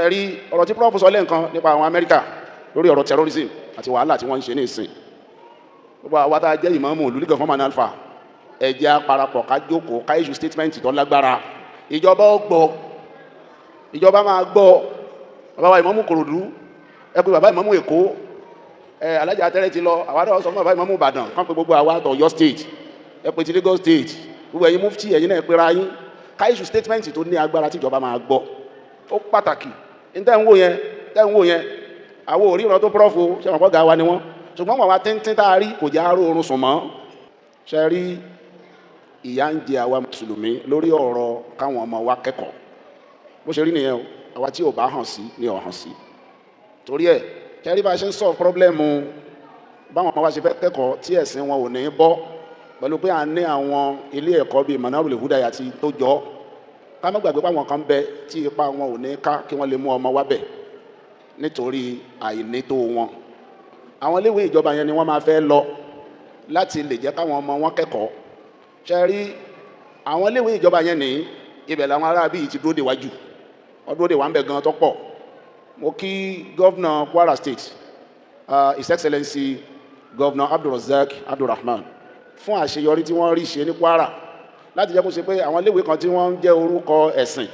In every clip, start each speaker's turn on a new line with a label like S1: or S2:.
S1: Ẹ̀rí ọ̀rọ̀ tí Prof sọ lẹ́ǹkan nípa àwọn Amẹ́ríkà lórí ọ̀rọ̀ terrorism àti wàhálà tí wọ́n ń ṣe ní ìsìn, gbogbo àwa tá a jẹ́ ìmáàmù ìlú, League of Imam Alfa, ẹ jẹ́ á parapọ̀, ká jókòó, ká issue statement tó lágbára. Ìjọba ó gbọ́, ìjọba máa gbọ́. Bàbá wa ìmáàmù Kòròdú, ẹ pé bàbá ìmáàmù Èkó, ẹ alájà atẹ́rẹ́ ti lọ. Àwa náà sọ fún bàbá ìmáàmù Ìbàdàn kán pé gbogbo àwa àtọ̀ State, ẹ pé ti Lagos State, gbogbo ẹ̀yin mufti, ẹ̀yin náà pera yín, ká issue statement tó ní agbára tí ìjọba máa gbọ́. Ó pàtàkì. Ní tẹ́ ń wò yẹn, tẹ́ ń wò yẹn, àwọn òríran tó Prof ṣe wọn kọ́ ga wa ni wọ́n, ṣùgbọ́n àwọn tíntín tá a rí kò jẹ́ àárò oorun sùn mọ́. Ṣe rí, ìyà ń jẹ àwa mùsùlùmí lórí ọ̀rọ̀ káwọn ọmọ wa kẹ́kọ̀ọ́. Bó ṣe rí nìyẹn o. Àwa tí ò bá hàn sí ni ò hàn sí. Torí ẹ̀, ṣe rí bá a ṣe ń solve problem báwọn ọmọ wa ṣe fẹ́ kẹ́kọ̀ọ́ tí ẹ̀sìn wọn ò ní bọ́, pẹ̀lú pé à ń ní àwọn ilé ẹ̀kọ́ bíi Manarul Huda àti tó jọ. Ká má gbàgbé pé àwọn kan bẹ tí ipa wọn ò ní ká kí wọ́n lè mú ọmọ wa bẹ̀ nítorí àìnító wọn. Àwọn iléèwé ìjọba yẹn ni wọ́n máa fẹ́ lọ láti lè jẹ́ káwọn ọmọ wọn kẹ́kọ̀ọ́. Ṣe rí àwọn iléèwé ìjọba yẹn ní ibẹ̀ làwọn aráabí ti dúró de wájú, wọ́n dúró de wà ń bẹ̀ gan tó pọ̀. Mo kí Governor Kwara State, His Excellency Governor Abdulrazak Abdulrahman, fún àṣeyọrí tí wọ́n rí ṣe ní Kwara láti jẹ́ kó ṣe pé àwọn iléèwé kan tí wọ́n ń jẹ́ orúkọ ẹ̀sìn,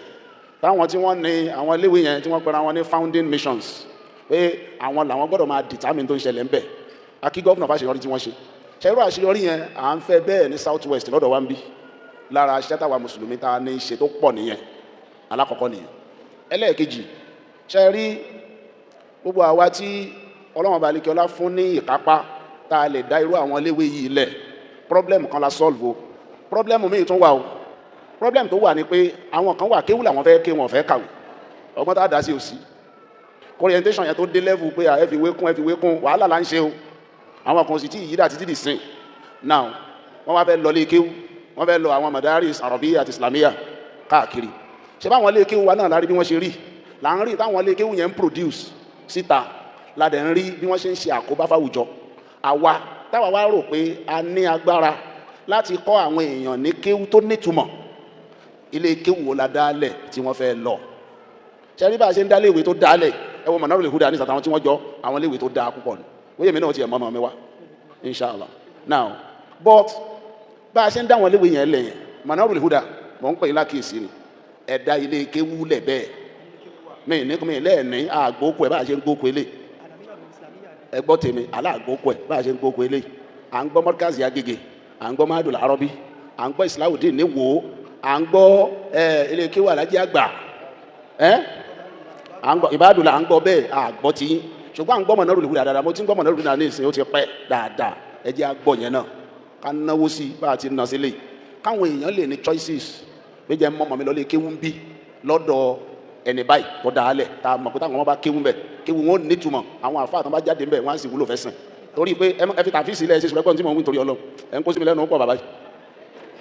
S1: táwọn tí wọ́n ní àwọn iléèwé yẹn tí wọ́n pera wọn ní founding missions, pé àwọn làwọn gbọ́dọ̀ máa determine tó ń ṣẹlẹ̀ ń bẹ̀. A kí governor fàṣeyọrí tí wọ́n ṣe. Ṣerú àṣeyọrí yẹn, à ń fẹ́ bẹ́ẹ̀ ní South West lọ́dọ̀ wa ń bí. Lára iṣẹ́ táwa mùsùlùmí tá a ní ṣe tó pọ̀ nìyẹn. Alákọ̀ọ́kọ́ nìyẹn. Ẹlẹ́ẹ̀kejì, ṣe rí gbogbo àwa tí Ọlọ́run bá lékè ọlá fún ní ìkápá tá a lè dá irú àwọn iléèwé yìí lẹ̀, problem kan la solve o, problem míì tún wà o. Problem tó wà ní pé àwọn kan wà, kéwù làwọn fẹ́ ké, wọn fẹ́ kàwé. Ọgbọ́n tá a dá sí òsì orientation yẹn tó dé level pé ẹ fi wé kún, ẹ fi wé kún, wàhálà là ń ṣe o. Àwọn kan sì tí ìyídà títí dì sìn. Now, wọ́n wá fẹ́ lọ lé kéwù, wọ́n fẹ́ lọ àwọn madaris arabiya àti islamiyya káàkiri. Ṣe báwọn lé kéwù wa náà lárí bí wọ́n ṣe rí là ń rí táwọn lé kéwù yẹn ń produce síta, ládẹ̀ ń rí bí wọ́n ṣe ń ṣe àkóbá fáwùjọ. Àwa táwa wá rò pé a ní agbára láti kọ́ àwọn èèyàn ní kéwù tó nítumọ̀, ilé kéwù wo la dálẹ̀ tí wọ́n fẹ́ lọ? Ṣe rí bá a ṣe ń dá léèwé tó dálẹ̀? Ẹ wo Manarul Huda ní sàtàwọn tí wọ́n jọ àwọn léèwé tó dáa púpọ̀ ni. Wọ́n yẹ mi náà ti ẹ̀ mọ́ ọmọ mi wá, inshallah. Now, but bá a ṣe ń dá àwọn léèwé yẹn lẹ̀ yẹn, Manarul Huda, mọ̀ ń pè é lákìsí ni, ẹ̀dá ilé kéwú lẹ̀ bẹ́ẹ̀. Mi ní mi lẹ́ẹ̀ní àgbókò ẹ̀ bá a ṣe ń gbókò ilé. Ẹ gbọ́ tèmi, aláàgbókò ẹ̀ bá a ṣe ń gbókò ilé. À ń gbọ́ Mọ́rkàzì Agége, à ń gbọ́ Mahadul Arabi, à ń gbọ́ Islahudeen ní wo, à ń gbọ́ ilé kéwú Alájí Àgbà, ẹ à ń gbọ́ Ìbádùn, à ń gbọ́ bẹ́ẹ̀. Àgbọ́ tí yín, ṣùgbọ́n à ń gbọ́ Manarul Huda dáadáa. Mo ti ń gbọ́ Manarul Huda ní ìsìn, ó ti pẹ́ dáadáa. Ẹ jẹ́ àgbọ̀ yẹn náà, ká náwó sí bá a ti ná sílẹ̀, káwọn èèyàn lè ní choices pé jẹ́ mọ́mọ́ mi lọ lé kéwú ń bí lọ́dọ̀ ẹni báyìí tó dáa lẹ̀, tá a mọ̀ pé táwọn ọmọ bá kéwú ń bẹ̀, kéwú wọn ò nítumọ̀, àwọn àfa àtàn bá jáde ń bẹ̀, wọ́n á sì wúlò fẹ́ sìn. Torí pé ẹ fi tàfíìsì ilẹ̀ ẹ ṣe ṣùgbọ́n tí mò ń wí torí Ọlọ́run, ẹ ń kó sí mi lẹ́nu pọ̀. Bàbá yìí,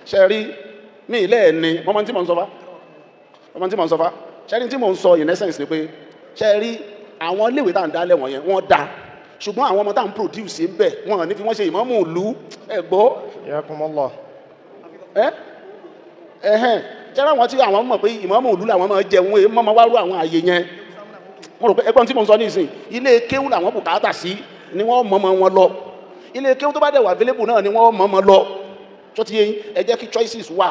S1: ṣe rí mi ilé ẹ̀ ní mọ́mọ́ tí mò ń sọ fa, mọ́mọ́ tí mò ń sọ fa. Ṣe rí tí mò ń sọ, in essence ni pé, ṣe rí àwọn iléèwé tá à ń dálẹ̀ wọ̀nyẹn, wọ́n dá, ṣùgbọ́n àwọn ọmọ tá à ń produce ń bẹ̀, wọ́n ní fi wọ́n ṣe ìmáàmù ìlú. Ẹ gbọ́.
S2: Yakumullah.
S1: Ẹ ẹhẹn, ṣẹ́rẹ́ àwọn tí àwọn mọ̀ pé ìmáàmù ìlú làwọn máa jẹun, èyí mọ́ máa wá rú àwọn àyè yẹn. Mo rò pé ẹgbọ́n tí mo ń sọ nísìn, ilé kéwú làwọn bùkátà sí ni wọ́n mọ̀ mọ́ wọn lọ. Ilé kéwú tó bá dẹ̀ wà available náà ni wọ́n mọ̀ mọ́ lọ. Tó ti yé yín, ẹ jẹ́ kí choices wà,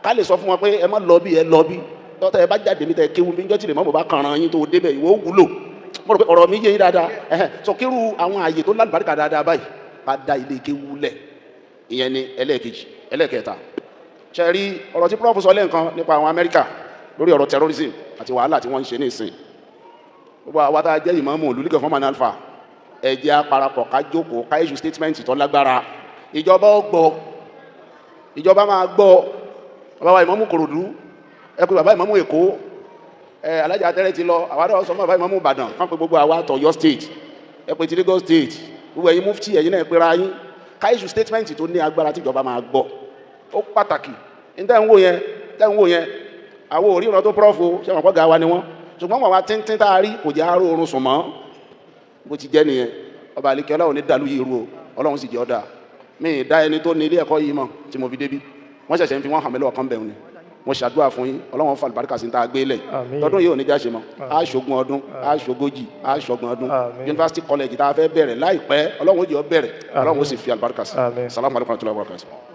S1: ká lè sọ fún wọn pé ẹ má lọ bí, ẹ lọ bí tọ́tẹ́ ẹ bá jáde mi tẹ kéwú bí njọ́ tí lè mọ́ bá kànràn yín tó débẹ̀, ìwọ ó wúlò. Mo rò pé ọ̀rọ̀ mi yé yín dáadáa. Ẹ̀hẹ́n, sọ kírú àwọn àyè tó lálùbáríkà dáadáa báyìí, ká dá ilé kéwú lẹ̀. Ìyẹn ni ẹlẹ́ẹ̀kejì. Ẹlẹ́ẹ̀kẹta, ṣe rí ọ̀rọ̀ tí Prof sọ lẹ́ǹkan nípa àwọn Amẹ́ríkà lórí ọ̀rọ̀ terrorism àti wàhálà tí wọ́n ń ṣe ní ìsìn, gbogbo àwa tá a jẹ́ ìmáàmù ìlú, League of Imam Alfa, ẹ jẹ́ á parapọ̀, ká jókòó, ká issue statement tó lágbára. Ìjọba ó gbọ́, ìjọba máa gbọ́. Bàbá wa ìmáàmù Kòròdú, ẹ pé bàbá ìmáàmù Èkó, ẹ alájà atẹ́rẹ́ ti lọ. Àwa náà sọ fún bàbá ìmáàmù Ìbàdàn kán pé gbogbo àwa àtọ̀ Ọ̀yọ́ State, ẹ pé ti Lagos State, gbogbo ẹ̀yin mufti, ẹ̀yin náà pera yín, ká issue statement tó ní agbára tí ìjọba máa gbọ́. Ó pàtàkì. Ní tẹ́ ń wò yẹn, tẹ́ ń wò yẹn, àwọn òríran tó Prof ṣe wọn kọ́ ga wa ni wọ́n, ṣùgbọ́n àwọn tíntín tá a rí kò jẹ́ àárò oorun sùn mọ́. Bó ti jẹ́ nìyẹn. Ọba àlekẹ́ Ọlọ́run ní dàlú yìí rú o. Ọlọ́run sì jẹ́ ọ̀dà mi ì dá ẹni tó ní ilé ẹ̀kọ́ yìí mọ̀ tí mo fi débí. Wọ́n ṣẹ̀ṣẹ̀ ń fi wọ́n hàn mí lọ́wọ́ kan bẹ̀rù ni. Mo ṣàdúrà fún yín, Ọlọ́run fa àlùbáríkà sí ní tá a gbé lẹ̀.
S2: Àmín.
S1: Tọdún yìí ò ní jáṣe mọ́, á ṣogún ọdún, á ṣogójì, á ṣọgbọ̀n ọdún.
S2: Àmín.
S1: University college tá a fẹ́ bẹ̀rẹ̀ láìpẹ́, Ọlọ́run ó jẹ́ ó bẹ̀rẹ̀, Ọlọ́run ó sì fi àlùbáríkà sí.
S2: Àmín.
S1: Salamu alaykum wa rahmatulahi wa barakatuh.